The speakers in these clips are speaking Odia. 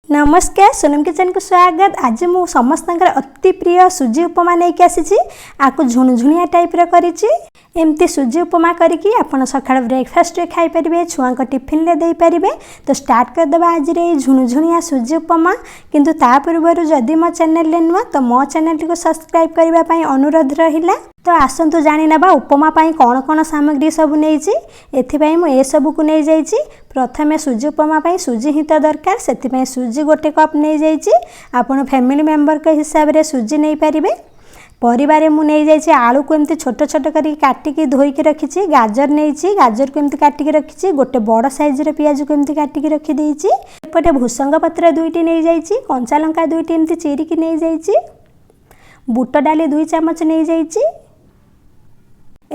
ନମସ୍କାର, ସୋନମ କିଚେନକୁ ସ୍ୱାଗତ। ଆଜି ମୁଁ ସମସ୍ତଙ୍କର ଅତି ପ୍ରିୟ ସୁଜି ଉପମା ନେଇକି ଆସିଛି। ଆକୁ ଝୁଣୁଝୁଣିଆ ଟାଇପ୍ର କରିଛି। ଏମିତି ସୁଜି ଉପମା କରିକି ଆପଣ ସକାଳ ବ୍ରେକଫାଷ୍ଟରେ ଖାଇପାରିବେ, ଛୁଆଙ୍କ ଟିଫିନରେ ଦେଇପାରିବେ। ତ ଷ୍ଟାର୍ଟ କରିଦେବା ଆଜିର ଏଇ ଝୁଣୁଝୁଣିଆ ସୁଜି ଉପମା। କିନ୍ତୁ ତା ପୂର୍ବରୁ ଯଦି ମୋ ଚ୍ୟାନେଲରେ ନୂଆ, ତ ମୋ ଚ୍ୟାନେଲଟିକୁ ସବସ୍କ୍ରାଇବ୍ କରିବା ପାଇଁ ଅନୁରୋଧ ରହିଲା। ତ ଆସନ୍ତୁ ଜାଣିନେବା ଉପମା ପାଇଁ କ'ଣ କ'ଣ ସାମଗ୍ରୀ ସବୁ ନେଇଛି। ଏଥିପାଇଁ ମୁଁ ଏସବୁକୁ ନେଇଯାଇଛି। ପ୍ରଥମେ ସୁଜି ଉପମା ପାଇଁ ସୁଜି ହିଁ ତ ଦରକାର, ସେଥିପାଇଁ ସୁଜି ଗୋଟେ କପ୍ ନେଇଯାଇଛି। ଆପଣ ଫ୍ୟାମିଲି ମେମ୍ବରଙ୍କ ହିସାବରେ ସୁଜି ନେଇପାରିବେ। ପରିବାରେ ମୁଁ ନେଇଯାଇଛି ଆଳୁକୁ ଏମିତି ଛୋଟ ଛୋଟ କରିକି କାଟିକି ଧୋଇକି ରଖିଛି। ଗାଜର ନେଇଛି, ଗାଜରକୁ ଏମିତି କାଟିକି ରଖିଛି। ଗୋଟେ ବଡ଼ ସାଇଜ୍ର ପିଆଜକୁ ଏମିତି କାଟିକି ରଖିଦେଇଛି। ଏପଟେ ଭୃସଙ୍ଗ ପତ୍ର ଦୁଇଟି ନେଇଯାଇଛି, କଞ୍ଚା ଲଙ୍କା ଦୁଇଟି ଏମିତି ଚିରିକି ନେଇଯାଇଛି, ବୁଟ ଡାଲି 2 ଚାମଚ ନେଇଯାଇଛି।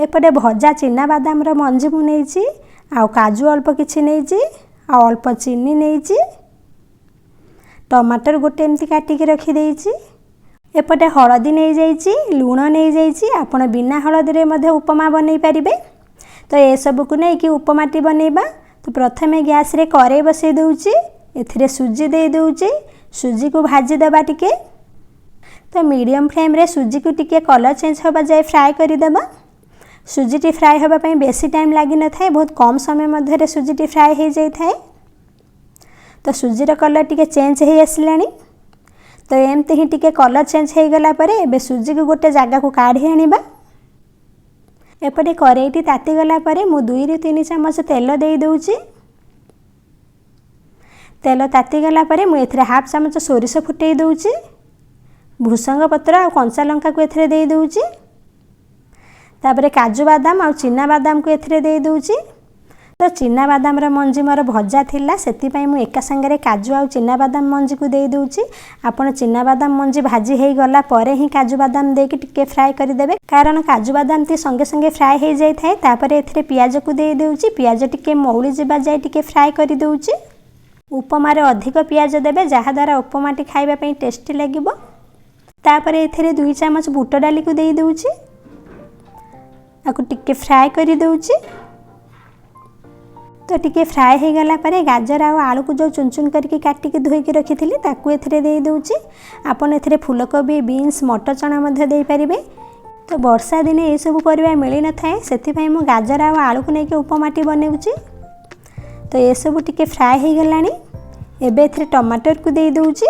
ଏପଟେ ଭଜା ଚିନାବାଦାମର ମଞ୍ଜି ମୁଁ ନେଇଛି, ଆଉ କାଜୁ ଅଳ୍ପ କିଛି ନେଇଛି, ଆଉ ଅଳ୍ପ ଚିନି ନେଇଛି। ଟମାଟର ଗୋଟେ ଏମିତି କାଟିକି ରଖିଦେଇଛି। ଏପଟେ ହଳଦୀ ନେଇଯାଇଛି, ଲୁଣ ନେଇଯାଇଛି। ଆପଣ ବିନା ହଳଦୀରେ ମଧ୍ୟ ଉପମା ବନେଇ ପାରିବେ। ତ ଏସବୁକୁ ନେଇକି ଉପମାଟି ବନେଇବା। ତ ପ୍ରଥମେ ଗ୍ୟାସ୍ରେ କରେଇ ବସେଇ ଦେଉଛି, ଏଥିରେ ସୁଜି ଦେଇ ଦେଉଛି। ସୁଜିକୁ ଭାଜିଦେବା ଟିକେ। ତ ମିଡ଼ିୟମ୍ ଫ୍ଲେମ୍ରେ ସୁଜିକୁ ଟିକେ କଲର୍ ଚେଞ୍ଜ ହେବା ଯାଏ ଫ୍ରାଏ କରିଦେବା। ସୁଜିଟି ଫ୍ରାଏ ହେବା ପାଇଁ ବେଶୀ ଟାଇମ୍ ଲାଗିନଥାଏ, ବହୁତ କମ୍ ସମୟ ମଧ୍ୟରେ ସୁଜିଟି ଫ୍ରାଏ ହୋଇଯାଇଥାଏ। ତ ସୁଜିର କଲର୍ ଟିକେ ଚେଞ୍ଜ ହେଇ ଆସିଲାଣି। ତ ଏମିତି ହିଁ ଟିକେ କଲର୍ ଚେଞ୍ଜ ହୋଇଗଲା ପରେ ଏବେ ସୁଜିକୁ ଗୋଟେ ଜାଗାକୁ କାଢ଼ି ଆଣିବା। ଏପଟେ କରେଇଟି ତାତିଗଲା ପରେ ମୁଁ 2ରୁ 3 ଚାମଚ ତେଲ ଦେଇଦେଉଛି। ତେଲ ତାତିଗଲା ପରେ ମୁଁ ଏଥିରେ ହାଫ୍ ଚାମଚ ସୋରିଷ ଫୁଟେଇ ଦେଉଛି। ଭୃସଙ୍ଗ ପତ୍ର ଆଉ କଞ୍ଚା ଲଙ୍କାକୁ ଏଥିରେ ଦେଇଦେଉଛି। ତାପରେ କାଜୁ ବାଦାମ ଆଉ ଚିନା ବାଦାମକୁ ଏଥିରେ ଦେଇଦେଉଛି। ତ ଚିନା ବାଦାମର ମଞ୍ଜି ମୋର ଭଜା ଥିଲା, ସେଥିପାଇଁ ମୁଁ ଏକା ସାଙ୍ଗରେ କାଜୁ ଆଉ ଚିନା ବାଦାମ ମଞ୍ଜିକୁ ଦେଇଦେଉଛି। ଆପଣ ଚିନା ବାଦାମ ମଞ୍ଜି ଭାଜି ହେଇଗଲା ପରେ ହିଁ କାଜୁ ବାଦାମ ଦେଇକି ଟିକେ ଫ୍ରାଏ କରିଦେବେ, କାରଣ କାଜୁ ବାଦାମଟି ସଙ୍ଗେ ସଙ୍ଗେ ଫ୍ରାଏ ହେଇଯାଇଥାଏ। ତାପରେ ଏଥିରେ ପିଆଜକୁ ଦେଇଦେଉଛି। ପିଆଜ ଟିକେ ମଉଳି ଯିବା ଯାଏ ଟିକେ ଫ୍ରାଏ କରିଦେଉଛି। ଉପମାରେ ଅଧିକ ପିଆଜ ଦେବେ, ଯାହାଦ୍ୱାରା ଉପମାଟି ଖାଇବା ପାଇଁ ଟେଷ୍ଟି ଲାଗିବ। ତାପରେ ଏଥିରେ 2 ଚାମଚ ବୁଟ ଡାଲିକୁ ଦେଇଦେଉଛି, ଆକୁ ଟିକେ ଫ୍ରାଏ କରିଦେଉଛି। ତ ଟିକେ ଫ୍ରାଏ ହେଇଗଲା ପରେ ଗାଜର ଆଉ ଆଳୁକୁ ଯେଉଁ ଚୁନ ଚୁନ କରିକି କାଟିକି ଧୋଇକି ରଖିଥିଲି, ତାକୁ ଏଥିରେ ଦେଇଦେଉଛି। ଆପଣ ଏଥିରେ ଫୁଲକୋବି, ବିନ୍ସ, ମଟର ଚଣା ମଧ୍ୟ ଦେଇପାରିବେ। ତ ବର୍ଷା ଦିନେ ଏସବୁ ପରିବା ମିଳିନଥାଏ, ସେଥିପାଇଁ ମୁଁ ଗାଜର ଆଉ ଆଳୁକୁ ନେଇକି ଉପମାଟି ବନାଉଛି। ତ ଏସବୁ ଟିକେ ଫ୍ରାଏ ହେଇଗଲାଣି, ଏବେ ଏଥିରେ ଟମାଟରକୁ ଦେଇଦେଉଛି।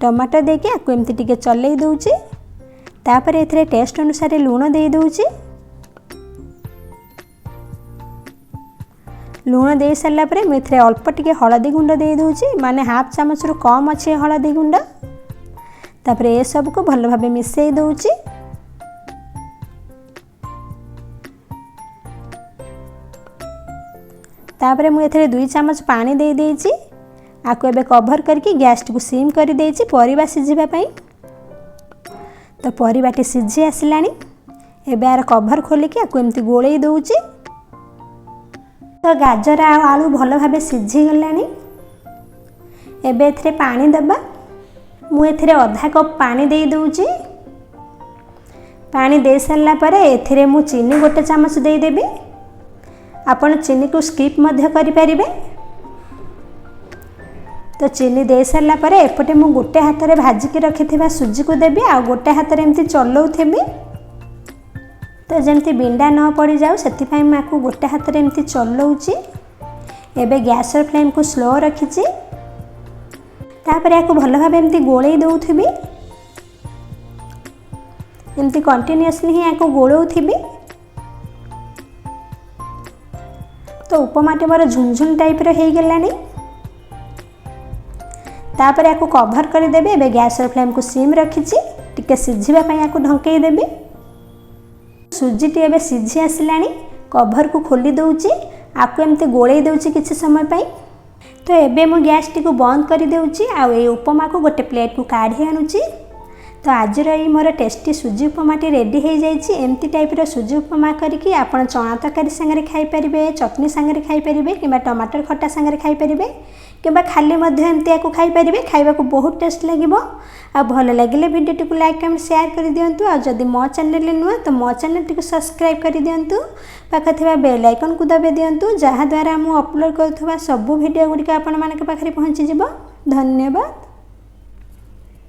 ଟମାଟର ଦେଇକି ଆକୁ ଏମିତି ଟିକେ ଚଲେଇ ଦେଉଛି। ତାପରେ ଏଥିରେ ଟେଷ୍ଟ ଅନୁସାରେ ଲୁଣ ଦେଇଦେଉଛି। ଲୁଣ ଦେଇ ସାରିଲା ପରେ ମୁଁ ଏଥିରେ ଅଳ୍ପ ଟିକେ ହଳଦୀ ଗୁଣ୍ଡ ଦେଇଦେଉଛି, ମାନେ ହାଫ୍ ଚାମଚରୁ କମ୍ ଅଛି ହଳଦୀ ଗୁଣ୍ଡ। ତାପରେ ଏସବୁକୁ ଭଲ ଭାବେ ମିଶାଇ ଦେଉଛି। ତାପରେ ମୁଁ ଏଥିରେ 2 ଚାମଚ ପାଣି ଦେଇଦେଇଛି। ଆକୁ ଏବେ କଭର୍ କରିକି ଗ୍ୟାସ୍ଟିକୁ ସିମ୍ କରିଦେଇଛି ପରିବା ସିଝିବା ପାଇଁ। ତ ପରିବାଟି ସିଝି ଆସିଲାଣି, ଏବେ ଆର କଭର୍ ଖୋଲିକି ଆକୁ ଏମିତି ଗୋଳେଇ ଦେଉଛି। ତ ଗାଜର ଆଉ ଆଳୁ ଭଲ ଭାବେ ସିଝିଗଲାଣି, ଏବେ ଏଥିରେ ପାଣି ଦେବା। ମୁଁ ଏଥିରେ ଅଧା କପ୍ ପାଣି ଦେଇଦେଉଛି। ପାଣି ଦେଇସାରିଲା ପରେ ଏଥିରେ ମୁଁ ଚିନି 1 ଚାମଚ ଦେଇଦେବି। ଆପଣ ଚିନିକୁ ସ୍କିପ୍ ମଧ୍ୟ କରିପାରିବେ। ତ ଚିନି ଦେଇସାରିଲା ପରେ ଏପଟେ ମୁଁ ଗୋଟେ ହାତରେ ଭାଜିକି ରଖିଥିବା ସୁଜିକୁ ଦେବି, ଆଉ ଗୋଟେ ହାତରେ ଏମିତି ଚଲଉଥିବି। ତ ଯେମିତି ବିଣ୍ଡା ନ ପଡ଼ିଯାଉ, ସେଥିପାଇଁ ମୁଁ ଆକୁ ଗୋଟେ ହାତରେ ଏମିତି ଚଲଉଛି। ଏବେ ଗ୍ୟାସ୍ର ଫ୍ଲେମ୍କୁ ସ୍ଲୋ ରଖିଛି। ତାପରେ ଆକୁ ଭଲ ଭାବେ ଏମିତି ଗୋଳେଇ ଦେଉଥିବି, ଏମିତି କଣ୍ଟିନ୍ୟୁଅସଲି ହିଁ ଆକୁ ଗୋଳଉଥିବି। ତ ଉପମାଟି ମୋର ଝୁନଝୁନ ଟାଇପ୍ର ହେଇଗଲାଣି। ତାପରେ ଆକୁ କଭର୍ କରିଦେବି। ଏବେ ଗ୍ୟାସ୍ର ଫ୍ଲେମ୍କୁ ସିମ୍ ରଖିଛି, ଟିକେ ସିଝିବା ପାଇଁ ଆକୁ ଢଙ୍କେଇ ଦେବି। ସୁଜିଟି ଏବେ ସିଝି ଆସିଲାଣି, କଭର୍କୁ ଖୋଲି ଦେଉଛି, ଆକୁ ଏମିତି ଗୋଳେଇ ଦେଉଛି କିଛି ସମୟ ପାଇଁ। ତ ଏବେ ମୁଁ ଗ୍ୟାସ୍ଟିକୁ ବନ୍ଦ କରିଦେଉଛି ଆଉ ଏଇ ଉପମାକୁ ଗୋଟେ ପ୍ଲେଟ୍କୁ କାଢ଼ି ଆଣୁଛି। ତ ଆଜିର ଏଇ ମୋର ଟେଷ୍ଟି ସୁଜି ଉପମାଟି ରେଡ଼ି ହେଇଯାଇଛି। ଏମିତି ଟାଇପ୍ର ସୁଜି ଉପମା କରିକି ଆପଣ ଚଣା ତରକାରୀ ସାଙ୍ଗରେ ଖାଇପାରିବେ, ଚଟଣି ସାଙ୍ଗରେ ଖାଇପାରିବେ, କିମ୍ବା ଟମାଟର ଖଟା ସାଙ୍ଗରେ ଖାଇପାରିବେ, କିମ୍ବା ଖାଲି ମଧ୍ୟ ଏମିତି ୟାକୁ ଖାଇପାରିବେ। ଖାଇବାକୁ ବହୁତ ଟେଷ୍ଟ ଲାଗିବ। ଆଉ ଭଲ ଲାଗିଲେ ଭିଡ଼ିଓଟିକୁ ଲାଇକ୍, କମେଣ୍ଟ, ସେୟାର କରିଦିଅନ୍ତୁ। ଆଉ ଯଦି ମୋ ଚ୍ୟାନେଲରେ ନୂଆ, ତ ମୋ ଚ୍ୟାନେଲଟିକୁ ସବସ୍କ୍ରାଇବ୍ କରିଦିଅନ୍ତୁ, ପାଖରେ ଥିବା ବେଲ୍ ଆଇକନ୍କୁ ଦବାଇ ଦିଅନ୍ତୁ, ଯାହାଦ୍ୱାରା ମୁଁ ଅପଲୋଡ଼ କରୁଥିବା ସବୁ ଭିଡ଼ିଓ ଗୁଡ଼ିକ ଆପଣମାନଙ୍କ ପାଖରେ ପହଞ୍ଚିଯିବ। ଧନ୍ୟବାଦ।